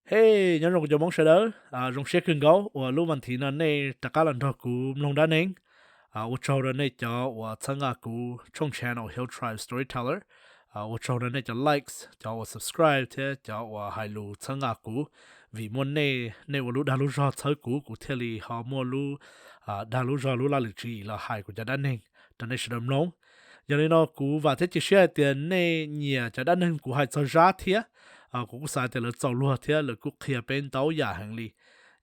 Hej, nyob zoo kuv cov Hmoob sawv daws, zoo siab kawg nkaus uas lub vas thiv no nej rov qab los nrog kuv mloog dab neeg. Ua tsaug rau nej cov uas txhawb nqa kuv tshooj channel Hill Tribe Storyteller. Ua tsaug rau nej cov likes, cov uas subscribe thiab cov uas hais lus txhawb nqa kuv. Vim muaj nej, nej ua lub dag lub zog txhawb kuv, kuv thiaj li ho muaj lub dag lub zog lub laj lim tswv yim los hais kuv cov dab neeg rau nej sawv daws mloog. Yog li no kuv vam thiab cia siab hais tias nej nyiam cov dab neeg kuv hais txog Zab thiab. Kuv kuj xav tias lawv txaus luag thiab lawv kuj qhia peb ntau yam heev li.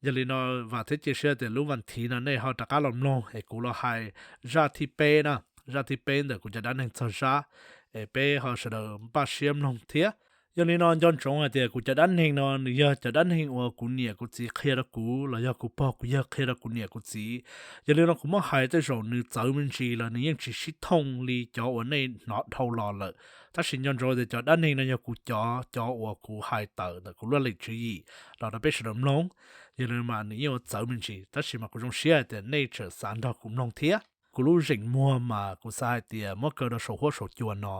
Yog li no vam thiab cia siab tias lub vas thiv no nej ho rov qab los mloog es kuv los hais zaj thib peb na, zaj thib peb ntawm kuv cov dab neeg txog Zab, es peb ho sawv daws npaj siab mloog thiab. Yog li no nco ntsoov hais tias kuv cov dab neeg no nws yog cov dab neeg uas kuv niam kuv txiv qhia rau kuv los yog kuv pog kuv yawg qhia rau kuv niam kuv txiv. Yog li no kuv muab hais tej zaum nws txawv me ntsis los nws yeej tsis sib thooj li cov uas nej hnov dhau los lawm. Tab sis nco ntsoov tias cov dab neeg no yog kuv cov, cov uas kuv hais tawm ntawm kuv lub laj lim tswv yim los rau peb sawv daws mloog. Yog li mas nws yeej ua txawv me ntsis, tab sis mas kuv zoo siab hais tias nej tseem xav nrog kuv mloog thiab. Kuv lub zeem muag mas kuv xav hais tias muab kaw rau saum huab saum cua no,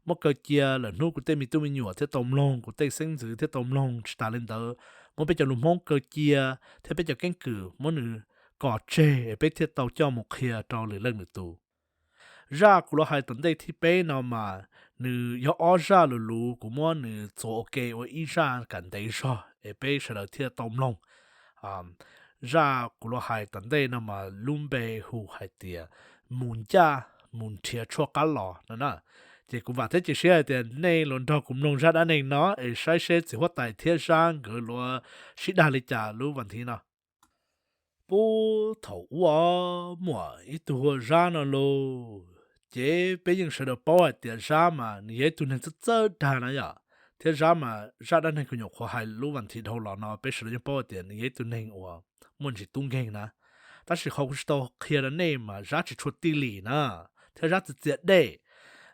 muab kaw cia lawm hnub kuv tej me tub me nyuam thiaj tau mloog, kuv tej xeeb ntxwv thiaj tau mloog. Tsis tas li ntawd, muab peb cov lus Hmoob kaw cia thiab peb cov keeb kwm muab nws kos tseg es peb thiaj tau coj mus qhia rau lwm leej lwm tus. Zaj kuv los hais tom ntej thib peb no mas nws yog ob zaj lus luv, kuv muab nws txuas ua ke ua ib zaj kam ntev zog es peb sawv daws thiaj tau mloog. Zaj kuv los hais tom ntej no mas lub npe hu hais tias mus ncaj mus nrhiav tshuaj qab los no na. Ces kuv vam thiab cia siab hais tias nej los nrog kuv mloog zaj dab neeg no es saib seb txiv huab tais thiab Zab nkawd luav sib dag li cas lub vas thiv no. Puag thaum ub muaj ib tug hu ua Zab no lauj. Ces peb yeej sawv daws paub hais tias Zab mas nws yog ib tug neeg txawj txawj dag na yom, thiab Zab mas zaj dab neeg kuv nyuam qhuav hais lub vas thiv dhau los no peb sawv daws yeej paub hais tias nws yog ib tug neeg uas muaj ntsis tub nkeeg na. Tab sis qhov kuv tsis tau qhia rau nej mas Zab tsis tshua tij lim na, thiab Zab txias txias dej.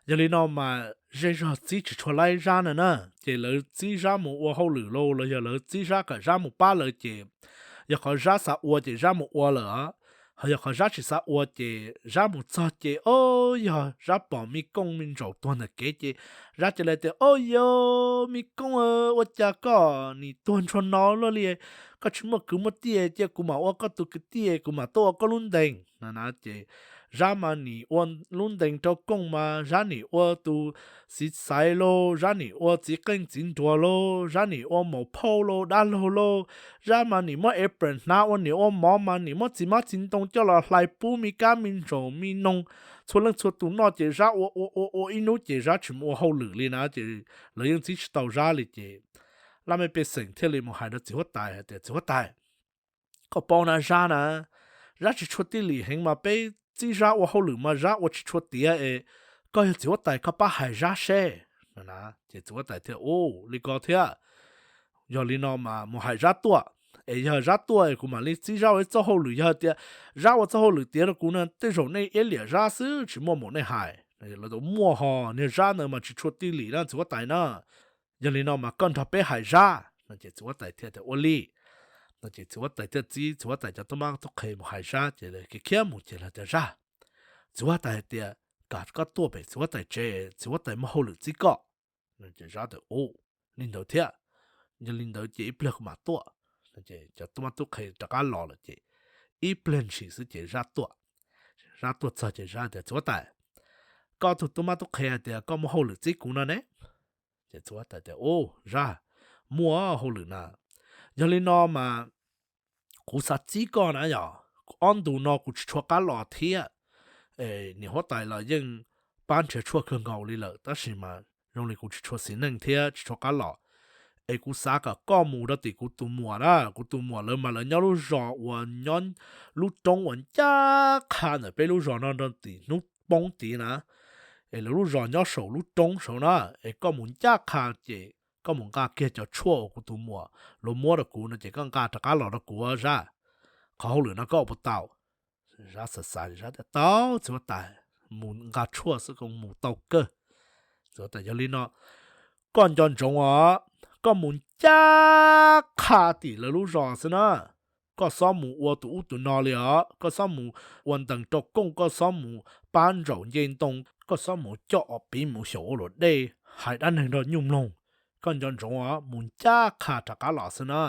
Yog li no mas zej zog txib tsis tshua laib Zab na na, ces lawv txib Zab mus ua hauj lwm lauj los yog lawv txib Zab kom Zab mus pab lawv ces yog qhov Zab xav ua ces Zab mus ua lawm. Ho yog qhov Zab tsis xav ua ces Zab mus txog ces o, yog Zab pom me kooj me ntsaum tuag ntawm kev ces Zab cia li tias, O yog me kooj, ua cas koj nim tuag ntshua no luaj li? Koj tsis muaj kwv muaj tij, cia kuv mam ua koj tus kwv tij, kuv mam tuaj ua koj lub ntees no na. Ces Zab mas nim ua lub ntees rau kooj mas Zab nim ua tus txiv xaiv lauj, Zab nim ua txiv qeej txiv nruas lauj, Zab nim ua maum phauj lauj, dab laug lauj. Zab mas nim muab apron hnav ua niam ua mov mas nim muab txiv mab txiv ntoo coj los hlais pub me kab me ntsaum me noog txhua leej txhua tus noj ces Zab ua ua ua ua ib hnub ces Zab tsis mus ua hauj lwm li na, ces lawv yeej txib tsis tau Zab li ces laj mej pej xeem thiaj li mus hais rau txiv huab tais hais tias, Txiv huab tais, koj paub na Zab na, Zab tsis tshua tij lim heev mas peb txib Zab ua hauj lwm mas Zab ua tsis tshua tiav es koj yog txiv huab tais koj pab hais Zab seb. Ces txiv huab tais thiaj, U, li ko thiab. Yog li no mas mus hais Zab tuaj, es yog Zab tuaj es kuv mam li txib Zab ua ib txoj hauj lwm. Yog tias Zab ua txoj hauj lwm tiav rau kuv no tej zaum nej iab liam Zab xwb tsis muaj npaum nej hais. Lawv tias, Muaj ho, niag Zab ntawd mas tsis tshua tij lim na txiv huab tais na. Yog li no mas koj nrog peb hais Zab no. Ces txiv huab tais thiaj tias, Ua li. No ces txiv huab tais thiaj txib txiv huab tais cov tub mab tub qhe mus hais Zab ces lawv khiav khiav mus ces lawv tias, Zab, txiv huab tais hais tias kom koj tuaj pem txiv huab tais tsev, txiv huab tais muaj hauj lwm txib koj. Ces Zab tias, U, li ntawd thiab, yog li ntawd ces ib pliag kuv mam tuaj. Cov tub mab tub qhe rov qab los lawm ces ib pliag ntshis xwb ces Zab tuaj. Zab tuaj txog ces Zab tias, Txiv huab tais, koj tus tub mab tub qhe hais tias koj muaj hauj lwm txib kuv no ne. Ces txiv huab tais tias, U, Zab, muaj hauj lwm na. Yog li no mas kuv xav txib koj na yom, ob ntu no kuv tsis tshua qab los thiab. Niam huab tais los yeej pab nrhiav tshuaj kawg nkaus li lawm tab sis mas zoo li kuv tsis tshua xis neej thiab tsis tshua qab los. Es kuv xav kom koj mus rau tim kuv tus muam na, kuv tus muam lawv mas lawv nyob lub zos uas nyob lub roob uas ncaj qha ntawm peb lub zos no rau tim hnub poob tid na. Es lawv lub zos nyob saum lub roob saud na, es koj mus ncaj qha ces koj mus nqa kiag cov tshuaj uas kuv tus muam luag muab rau kuv no ces koj nqa rov qab los rau kuv Zab. Qhov hauj lwm no koj ua puas tau? Zab xav xav, Zab tias, Tau txiv huab tais, mus nqa tshuaj xwb kuj mus tau kawg. Txiv huab tais, Yog li no koj nco ntsoov os, koj mus ncaj qha tim lawv lub zos xwb na. Koj txhob mus ua tus ub tus no li os, koj txhob mus ua ntees rau kooj, koj txhob mus pab ntsaum nce ntoo, koj txhob mus coj os piv mus xyaum ua luam dej hais dab neeg nrog nyuj mloog. koj nco ntsoov os, mus ncaj qha rov qab los xwb na.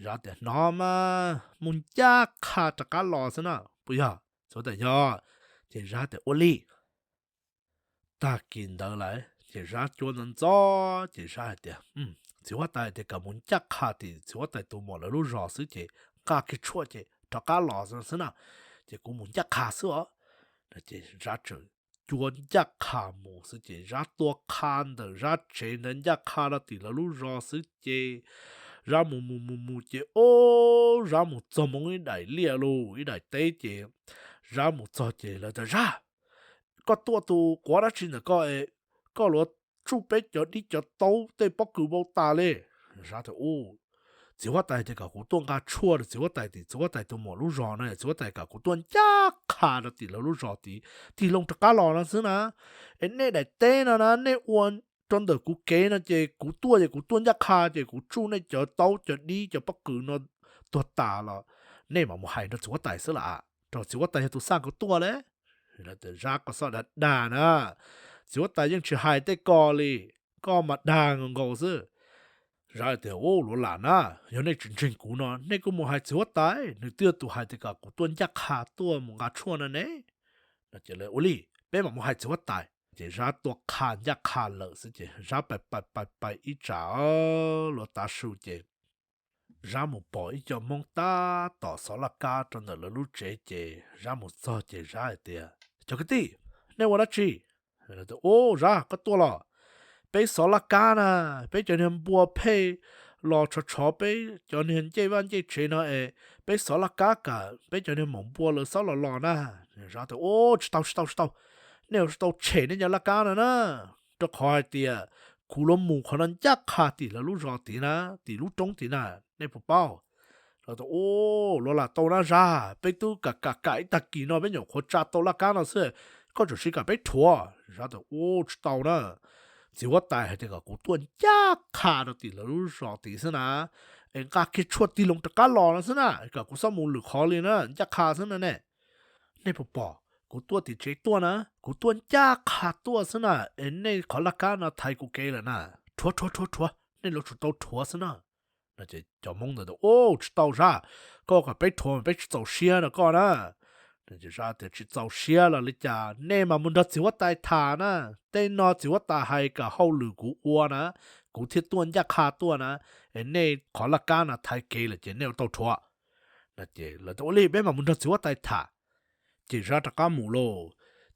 Zab tias, Hnov mas, mus ncaj qha rov qab los xwb na, puas yog? Txiv huab tais, Yog. Ces Zab tias, Ua li. Tag kis ntawd lawm ces Zab cuab ntxov ntxov ces Zab hais tias, Txiv huab tais tias kom mus ncaj qha tim txiv huab tais tus muam lawv lub zos xwb ces nqa kiag tshuaj ces rov qab los xwb na, ces kuv mus ncaj qha xwb os. Ces Zab tseem cuab ncaj qha mus xwb ces Zab tua qha ntawm Zab tsev ntawd ncaj qha rau tim lawv lub zos xwb ces Zab mus mus mus mus ces, o, Zab mus txog moo ib daim liaj los ib daim teb ces Zab mus txog ces lawv tias, Zab, koj tuaj tus quav dab tsi ntawm koj, koj luav tsuj peb cov dib cov taub tej pob kws npau tas li. Zab tias, Txiv huab tais tias kom kuv tuaj nqa tshuaj rau txiv huab tais tim txiv huab tais tus muam lub zos no, txiv huab tais kom kuv tuaj ncaj qha rau tim lawv lub zos tid, tig loo rov qab los no xwb na. Es nej daim teb no na, nej ua rau ntawm kuv kev no ces kuv tuaj ces kuv tuaj ncaj qha ces kuv tsuj nej cov taub cov dib cov pob kws no tuag tas los nej mam mus hais rau txiv huab tais xwb las, rau txiv huab tais yog tus xa kuv tuaj li. Zab, Koj txhob dag dag na, txiv huab tais yeej tsis hais tej ko li, koj mas dag nkaus nkaus xwb. Zab tias, Ua luav lam na, yog nej tsis ntseeg kuv no nej kuj mus hais txiv huab tais, nws twb yog tus hais tias kom kuv tuaj ncaj qha tuaj mus nqa tshuaj no ne. Ua li, peb mam mus hais txiv huab tais. Ces Zab tua qha ncaj qha lawm xwb ces Zab pais pais pais pais ib tsam luav tav su ces Zab mus pom ib co Hmoob tab tom xov laj kab rau ntawm lawv lub tsev ces Zab mus txog ces Zab hais tias, Cov kwv tij, nej ua dab tsi? Ub, Zab, koj tuaj los? Peb xov laj kab na, peb cov niag npua phej los tshov tshov peb cov niag ncej vaj ncej tsev no es peb xov laj kab kam peb cov niag maum npua lawv xob los los na. Zab tias, Ub, tsis tau tsis tau tsis tau, nej yuav tsum tau tshem nej cov laj kab no na, rau qhov hais tias kuv yuav mus qhov no ncaj qha tim lawv lub zos tid na, tim lub roob tid na, nej puas paub? Lawv tias, Ub, luav lam tau na Zab, peb twb kam kam kam ib tag kis no peb nyuam qhuav tsa tau laj kab no xwb, koj tseem siv kam peb rhuav. Zab tias, Ub, tsis tau na, txiv huab tais hais tias kom kuv tuaj ncaj qha rau tim lawv lub zos tid xwb na, es nqa kiag tshuaj tig loo rov qab los no xwb na, kom kuv xob mus lwm qhov li na, ncaj qha xwb na ne. Nej puas pom, kuv tuaj tim tsev tuaj na, kuv tuaj ncaj qha tuaj xwb na, es nej qhov laj kab no thaiv kuv kev lawm na, rhuav rhuav rhuav rhuav, nej yuav tsum tau rhuav xwb na. Cov Hmoob ntawd tias, Ub, tsis tau Zab, koj kom peb rhuav mas peb tsis txaus siab rau koj na. Zab tias, Tsis txaus siab los li cas, nej mas mus nrog txiv huab tais tham na, tej no txiv huab tais hais kom hauj lwm kuv ua na, kuv thiaj tuaj ncaj qha tuaj na, es nej qhov laj kab no thaiv kev lawm ces nej yuav tau rhuav. Ces lawv tias, Ua li, peb mam mus nrog txiv huab tais tham. Ces Zab rov qab mus lauj.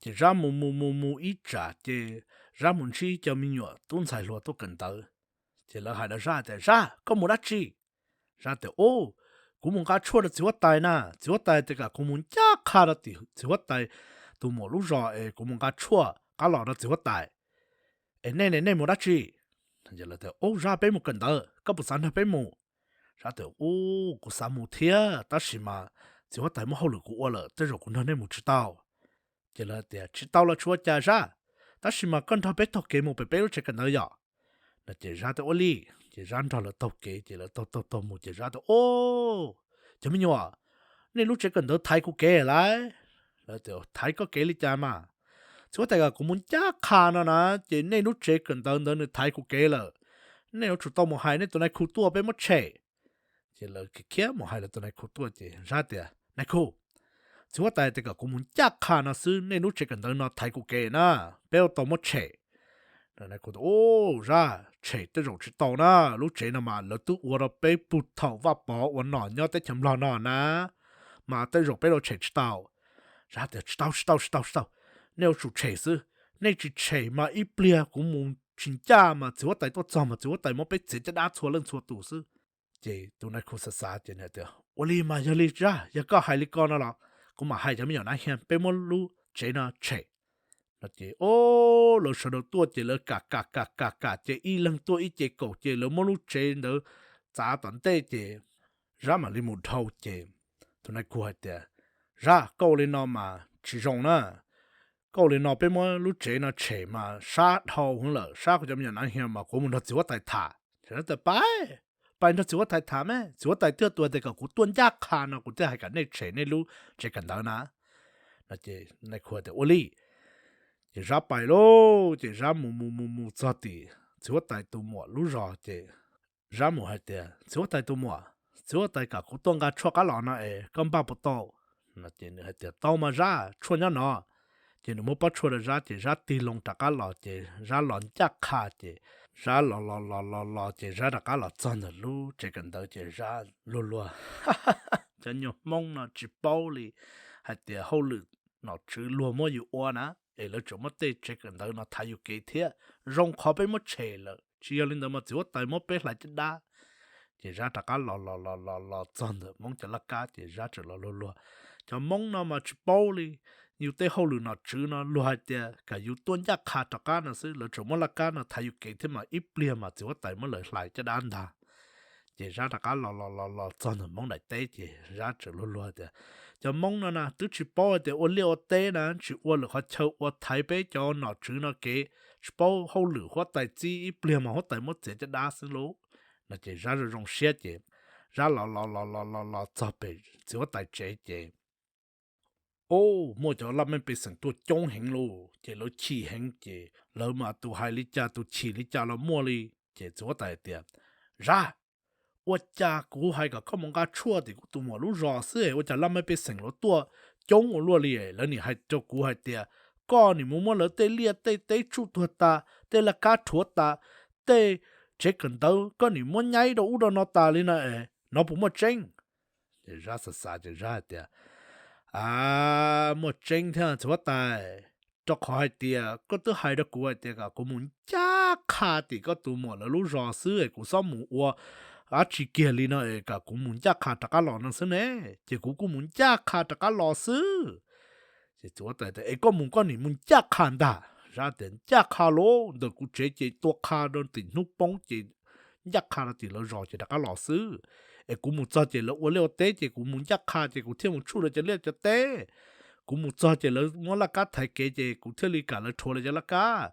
Ces Zab mus mus mus mus ib tsam ces Zab mus ntsib cov me nyuam tub ntxhais hluas tuaj kawm ntawv. Ces lawv hais rau Zab tias, Zab, koj mus dab tsi? Zab tias, Ub, kuv mus nqa tshuaj rau txiv huab tais na, txiv huab tais tias kom kuv mus ncaj qha rau tim txiv huab tais tus muam lub zos es kuv mus nqa tshuaj qab los rau txiv huab tais. Es nej ne, nej mus dab tsi? Ub, Zab, peb mus kawm ntawv, koj puas xav nrog peb mus? Zab tias, Ub, kuv xav mus thiab, tab sis mas txiv huab tais muab hauj lwm kuv ua lawm, tej zaum kuv nrog nej mus tsis tau. Ces lawv tias, Tsis tau los tsis ua cas Zab, tab sis mas koj nrog peb taug kev mus pem peb lub tsev kawm ntawv yom. No ces Zab tias, Ua li. Ces Zab nrog lawv taug kev ces lawv taug taug taug mus ces Zab tias, Ub, cov me nyuam, nej lub tsev kawm ntawv thaiv kuv kev lawm. Lawv tias, Thaiv koj kev li cas mas? Txiv huab tais kom kuv mus ncaj qha no na, ces nej lub tsev kawm ntawv ntawd nws thaiv kuv kev lawm. Nej yuav tsum tau mus hais nej tus nais khu tuaj peb muab tshem. Ces lawv khiav khiav mus hais lawv tus nais khu tuaj ces Zab tias, Nais khu, txiv huab tais tias kom kuv mus ncaj qha no xwb, nej lub tsev kawm ntawv no thaiv kuv kev na, peb yuav tau muab tshem. Nais khu tias, Ub, Zab, tshem tej zaum tsis tau na, lub tsev no mas lawv twb ua rau peb puag thaum Vaj Pov ua nom nyob teb chaws Nplog no na, mas tej zaum peb yuav tshem tsis tau. Zab tias, Tsis tau tsis tau tsis tau tsis tau, nej yuav tsum tshem xwb. Nej tsis tshem mas ib pliag kuv mus tsis ncaj mas txiv huab tais tuaj txog mas txiv huab tais muab peb txiav caj dab txhua leej txhua tus xwb. Ces tus nais khu xav xav ces tias, Ua li mas yog li Zab, yog koj hais li ko no los kuv mam hais cov me nyuam nav hia peb muab lub tsev no tshem. No ces, o, lawv sawv daws tuaj ces lawv kam kam kam kam kam ces ib leeg tuaj ib ce kaum ces lawv muab lub tsev ntawd txav tom ntej ces Zab mam li mus dhau ces tus nais khu hais tias, Zab, koj ua li no mas tsis zoo na. Koj ua li no peb muab lub tsev no tshem mas sab dhau hwv lawm, sab kuv cov me nyuam nav hia mas kuv mus nrog txiv huab tais tham. Pais, pais nrog txiv huab tais tham me, txiv huab tais twb tus hais tias kom kuv tuaj ncaj qha no kuv thiaj hais kom nej tshem nej lub tsev kawm ntawv na. No ces nais khu tias, Ua li. Ces Zab pais lauj, ces Zab mus mus mus mus txog tim txiv huab tais tus muam lub zos ces Zab mus hais tias, Txiv huab tais tus muam, txiv huab tais kom kuv tuaj nqa tshuaj qab los no es koj npaj puas tau? No ces nws hais tias, Tau mas Zab, tshuaj nyob no. Ces nws muab pob tshuaj rau Zab ces Zab tig loo rov qab los ces Zab los ncaj qha ces Zab los los los los los ces Zab rov qab los txog ntawm lub tsev kawm ntawv ces Zab luag luag. Cov nyuag Hmoob no tsis paub li hais tias hauj lwm nom tswv luag muab yus ua na, es lawv tseem muab tej tsev kawm ntawv no thaiv yus kev thiab. Zoo qhov peb muab tshem lawm, tsis yog li ntawd mas txiv huab tais muab peb hlais caj dab. Ces Zab rov qab los los los los los txog ntawm Hmoob cov laj kab ces Zab tseem los luag luag. Cov Hmoob no mas tsis paub li, yus tej hauj lwm nom tswv no luag hais tias kom yus tuaj ncaj qha rov qab no xwb, lawv tseem muab laj kab no thaiv yus kev thiab mas ib pliag mas txiv huab tais muab lawv hlais caj dab ntag. Ces Zab rov qab los los los los txog ntawm Hmoob daim teb ces Zab tseem luag luag tias, Cov Hmoob no na twb tsis paub hais tias ua liaj ua teb na, tsis ua lwm qhov chaw, ua thaiv peb cov nom tswv no kev, tsis paub hauj lwm huab tais txib ib pliag mas huab tais muab txiav caj dab xwb lauj. No ces Zab zoo zoo siab ces Zab los los los los los los txog pem txiv huab tais tsev ces, o, muaj cov laj mej pej xeem tuaj coob heev lauj, ces lawv chim heev ces lawv mas tus hais li cas tus chim li cas los muaj li. Ces txiv huab tais tias, Zab, ua cas kuv hais kom koj mus nqa tshuaj tim kuv tus muam lub zos xwb es ua cas laj mej pej xeem los tuaj coob ua luaj li? Lawv nim hais rau kuv hais tias koj nim mus muab lawv tej liaj tej teb tsuj tuag tas, tej laj kab rhuav tas, tej tsev kawm ntawv koj nim muab nyaib rau ub rau no tas li na, no puas muaj tseeb? Ces Zab xav xav ces Zab hais tias, A, muaj tseeb thiab txiv huab tais, rau qhov hais tias koj twb hais rau kuv hais tias kom kuv mus ncaj qha tim koj tus muam lawv lub zos xwb es kuv txhob mus ua dab tsi kiag li no es kom kuv mus ncaj qha rov qab los no xwb ne, ces kuv kuj mus ncaj qha rov qab los xwb. Ces txiv huab tais tias, Es koj mus koj nim mus ncaj qha ntag. Zab tias, Ncaj qha lauj, ntawm kuv tsev ces tua qha rau tim hnub poob ces ncaj qha rau tim lawv zos ces rov qab los xwb. Es kuv mus txog ces lawv ua liaj ua teb ces kuv mus ncaj qha ces kuv thiaj mus tsuj lawv cov liaj cov teb. Kuv mus txog ces lawv muab laj kab thaiv kev ces kuv thiaj li kam lawv rhuav lawv cov laj kab.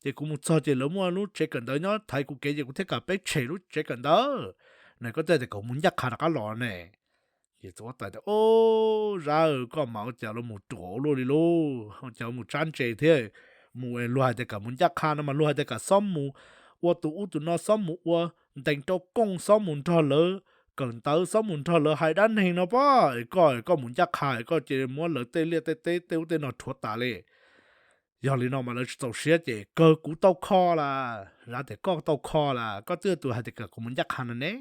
Ces kuv mus txog ces lawv muaj lub tsev kawm ntawv nyob thaiv kuv kev ces kuv thiaj kam peb tshem lub tsev kawm ntawv. No koj thiaj tias kom mus ncaj qha rov qab los ne. Ces txiv huab tais tias, O, Zab, koj mas ua cas los mus ruam ua luaj li lauj, ua cas mus tsab ntse thiab. Mus luag hais tias kom mus ncaj qha no mas luag hais tias kom txhob mus ua tus ub tus no, txhob mus ua ntees rau kooj, txhob mus nrog lawv kawm ntawv, txhob mus nrog lawv hais dab neeg no pob. Es koj, koj mus ncaj qha es koj cia li muab lawv tej liaj tej teb tej ub tej no rhuav tas li. Yog li no mas lawv tsis txaus siab ces kawg kuv tau kho las. Zab tias, Koj tau kho las, koj twb yog tus hais tias kom kuv mus ncaj qha no ne,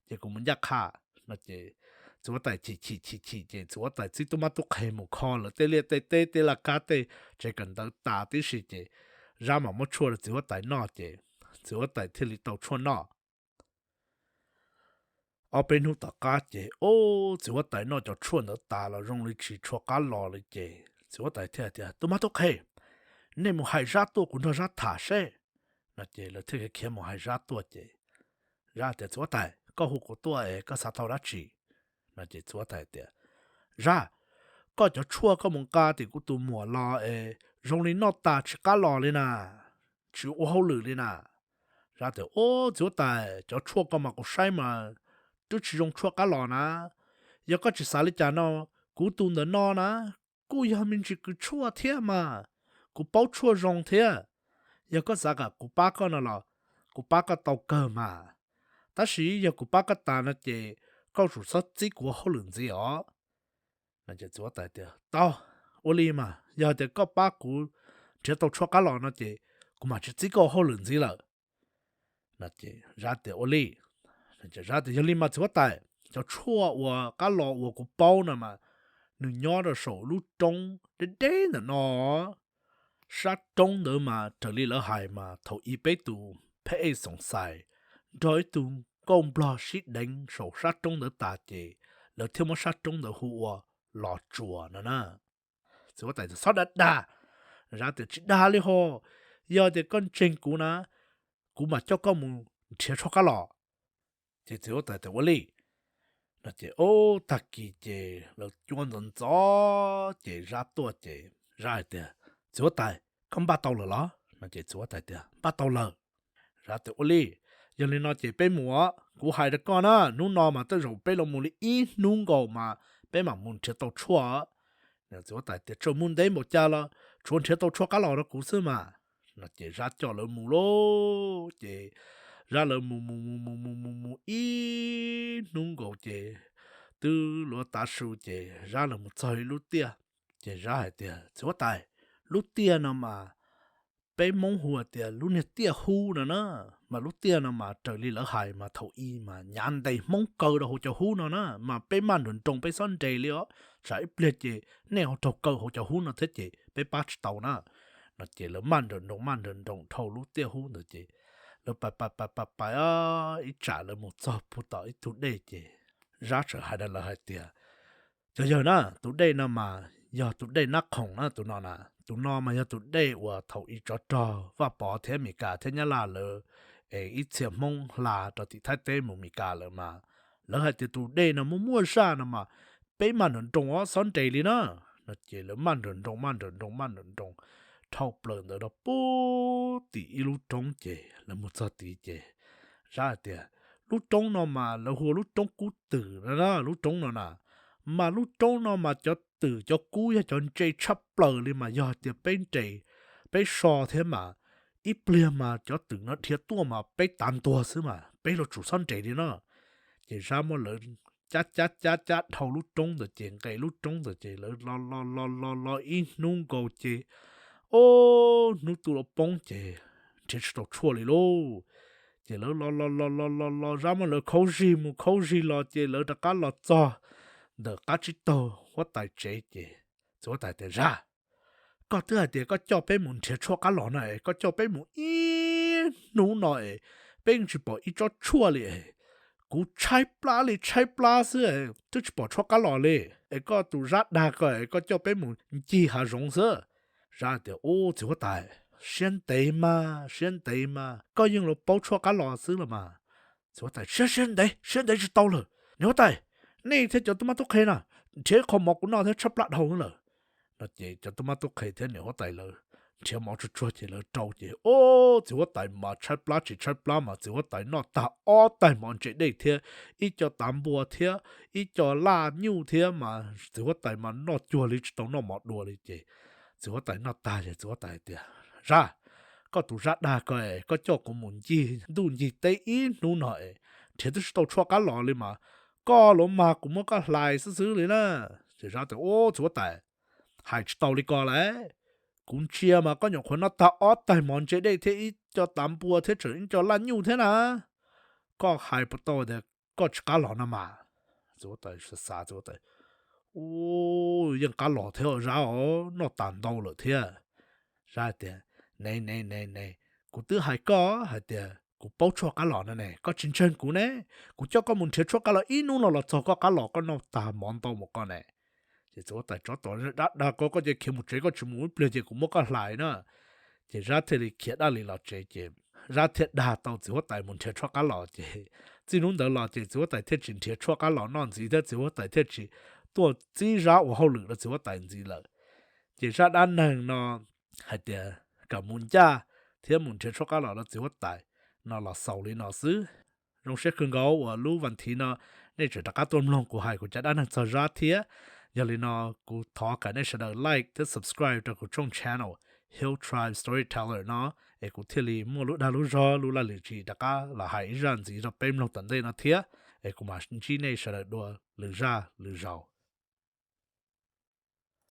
ces kuv mus ncaj qha. No ces txiv huab tais chim chim chim chim ces txiv huab tais txib tub mab tub qhe mus kho lawv tej liaj tej teb tej laj kab tej tsev kawm ntawv tas tib si ces Zab mam muab tshuaj rau txiv huab tais noj ces txiv huab tais thiaj li tau tshuaj noj. Ob peb hnub tom qab ces, o, txiv huab tais noj cov tshuaj ntawd tas los zoo li tsis tshua qab los li ces txiv huab tais thiaj tias, Tub mab tub qhe, nej mus hais Zab tuaj kuv nrog Zab tham seb. No ces lawv thiaj khiav mus hais Zab tuaj ces Zab tias, Txiv huab tais, koj hu kuv tuaj es koj xav tau dab tsi? No ces txiv huab tais tias, Zab, koj cov tshuaj koj mus nqa tim kuv tus muam los es zoo li noj tas tsis qab los li na, tsis ua hauj lwm li na. Zab tias, Ub, txiv huab tais, cov tshuaj koj mas kuv saib mas twb tsis zoo tshuaj qab los na. Yog koj tsis xav li cas no, kuv tus ntawm no na kuj yog me ntsis kws tshuaj thiab mas, kuv paub tshuaj zoo thiab. Yog koj xav kom kuv pab koj no los kuv pab koj tau kawg mas, tab sis yog kuv pab koj tas no ces koj tsum txhob txib kuv ua hauj lwm ntxiv os. No ces txiv huab tais tias, Tau, ua li mas yog tias koj pab kuv nrhiav tau tshuaj qab los no ces kuv mam tsis txib koj ua hauj lwm ntxiv lawm. No ces Zab tias, Ua li. Zab tias, Yog li mas txiv huab tais, cov tshuaj uas qab los uas kuv paub no mas nws nyob rau saum lub roob deb deb ntawm no. Sab roob ntawd mas raws li lawv hais mas thaum ub peb tus phab ej xoom xais nrog ib tug nkauj nplog sib deev saum sab roob ntawd tas ces lawv thiaj muab sab roob ntawd hu ua Los Tsuas no na. Txiv huab tais tias, Txhob dag dag. Zab tias, Tsis dag li ho, yog tias koj ntseeg kuv na, kuv mam coj koj mus nrhiav tshuaj qab los. Ces txiv huab tais tias, Ua li. No ces ub, tag kis ces lawv cuab ntxov ntxov ces Zab tuaj ces Zab hais tias, Txiv huab tais, koj npaj tau lawm los? No ces txiv huab tais tias, Npaj tau lawm. Zab tias, Ua li, yog li no ces peb mus os. Kuv hais rau koj na, hnub no mas tej zaum peb los mus li ib hnub nkaus mas peb mam mus nrhiav tau tshuaj. Txiv huab tais tias, Tsaus ntuj ntev npaum cas los tsuav nrhiav tau tshuaj qab los rau kuv xwb mas. No ces Zab coj lawv mus lauj. Ces Zab lawv mus mus mus mus mus mus mus ib hnub nkaus ces twb luav tav su ces Zab lawv mus txog ib lub tiaj. Ces Zab hais tias, Txiv huab tais, lub tiaj no mas peb Hmoob hu tias lub niag tiaj hub no na, mas lub tiaj no mas raws li lawv hais mas thaum i mas nyav ntes Hmoob kaw rau hauv cov hub no na, mas peb maj nroos nroos peb xob nres li os, tsam ib pliag ces nej ho raug kaw hauv cov hub no thiab ces peb pab tsis tau na. No ces lawv maj nroos nroos maj nroos nroos dhau lub tiaj hub ntawd ces lawv pais pais pais pais pais ib tsam lawv mus txog puag tom ib tug dej ces Zab txawm hais rau lawv hais tias, Cov yawg na, tus dej no mas yog tus dej Nab Khoom na, tus no na, tus no mas yog tus dej uas thaum i tsov rog Vaj Pov thiab Mes Kas thiab Nyab Laj lawv es ib txhia Hmoob hla rau tim Thaib teb mus Mes Kas lawm mas lawv hais tias tus dej no muaj muaj zaj no mas peb maj nroos nroos os, xob nres li na. No ces lawv maj nroos nroos maj nroos nroos maj nroos nroos dhau plaws ntawd rau puag tim ib lub roob ces lawv mus txog tid ces Zab hais tias, Lub roob no mas lawv hu ua lub roob Kub Twm na, lub roob no na, mas lub roob no mas cov twm cov kub yog cov ntse tshaj plaws li mas yog tias peb nres, peb so thiab mas ib pliag mas cov twm no dhia tuaj mas peb tav ntuag xwb mas peb los tsum xob nres li no. Ces Zab muab lawv cab cab cab cab dhau lub roob ntawd ces nqes lub roob ntawd ces lawv los los los los los ib hnub nkaus ces, o, hnub twb los poob ces nrhiav tsis tau tshuaj li lauj. Ces lawv los los los los los los Zab muab lawv khaub zig mus khaub zig los ces lawv rov qab los txog ntawm qab tsib taug huab tais tsev ces txiv huab tais tias, Zab, koj twb hais tias koj coj peb mus nrhiav tshuaj qab los no es koj coj peb mus ib hnub no es peb tsis pom ib tsob tshuaj li es kuv tshaib plab li tshaib plab xwb, twb tsis pom tshuaj qab los li. Es koj tus Zab dag ko es koj coj peb mus ncig hav zoov xwb. Zab tias, Ub, txiv huab tais, siab ntev mas siab ntev mas koj yeej los paub tshuaj qab los xwb los mas. Txiv huab tais, Siab siab ntev siab ntev tsis tau lawm, niam huab tais, nej thiab cov tub mab tub qhe na, nrhiav ib qho mov kuv noj thiab tshaib plab dhau lawm. No ces cov tub mab tub qhe thiab niam huab tais lawv nrhiav mov tsuag tsuag ces lawv rau ces, o, txiv huab tais mas tshaib plab tsis tshaib plab mas txiv huab tais noj tag ob tais mov ntse dej thiab ib co tav npua thiab ib co laj nyuj thiab mas txiv huab tais mas noj cuag li tsis tau noj mov dua li ces txiv huab tais noj tag ces txiv huab tais tias, Zab, koj tus Zab dag ko es koj coj kuv mus ncig ntuj ncig teb ib hnub no es nrhiav twb tsis tau tshuaj qab los li mas koj los mas kuv muab koj hlais xwb xwb li na. Ces Zab tias, Ub, txiv huab tais, hais tsis tau li ko lauj, kuv ntsia mas koj nyuam qhuav noj tag ob tais mov ntse dej thiab ib co tav npua thiab tseem ib co laj nyuj thiab na. Koj hais puas tau tias koj tsis qab los no mas? Txiv huab tais xav xav, txiv huab tais, Ub, yeej qab los thiab Zab os, noj tas ntau lawm thiab. Zab tias, Ne ne ne ne, kuv twb hais koj hais tias kuv paub tshuaj qab los no ne, koj tsis ntseeg kuv ne. Kuv coj koj mus nrhiav tshuaj qab los ib hnub no los txog koj qab los koj noj tag mov ntau mus koj ne. Ces txiv huab tais, Tsov tom, Zab dag ko koj cia khiav mus tsev, koj tsis mus ib pliag ces kuv muab koj hlais na. Ces Zab thiaj li khiav dab li los tsev ces Zab thiaj dag tau txiv huab tais mus nrhiav tshuaj qab los ces txij hnub ntawd los ces txiv huab tais thiaj tsis nrhiav tshuaj qab los noj ntxiv thiab txiv huab tais thiaj tsis tuaj txib Zab ua hauj lwm rau txiv huab tais ntxiv lawm. Ces zaj dab neeg no hais tias kom mus ncaj thiab mus nrhiav tshuaj qab los rau txiv huab tais no los xaus li no xwb. Zoo siab kawg nkaus uas lub vas thiv no nej tseem rov qab tuaj mloog kuv hais kuv cov dab neeg txog Zab thiab. Yog li no kuv thov kom nej sawv daws like thiab subscribe rau kuv tshooj channel Hill Tribe Storyteller no es kuv thiaj li muaj lub dag lub zog lub laj lim tswv rov qab los hais ib zaj ntxiv rau peb mloog tom ntej no thiab. Es kuv mam ntsib nej sawv daws dua lwm zaj lwm zaus.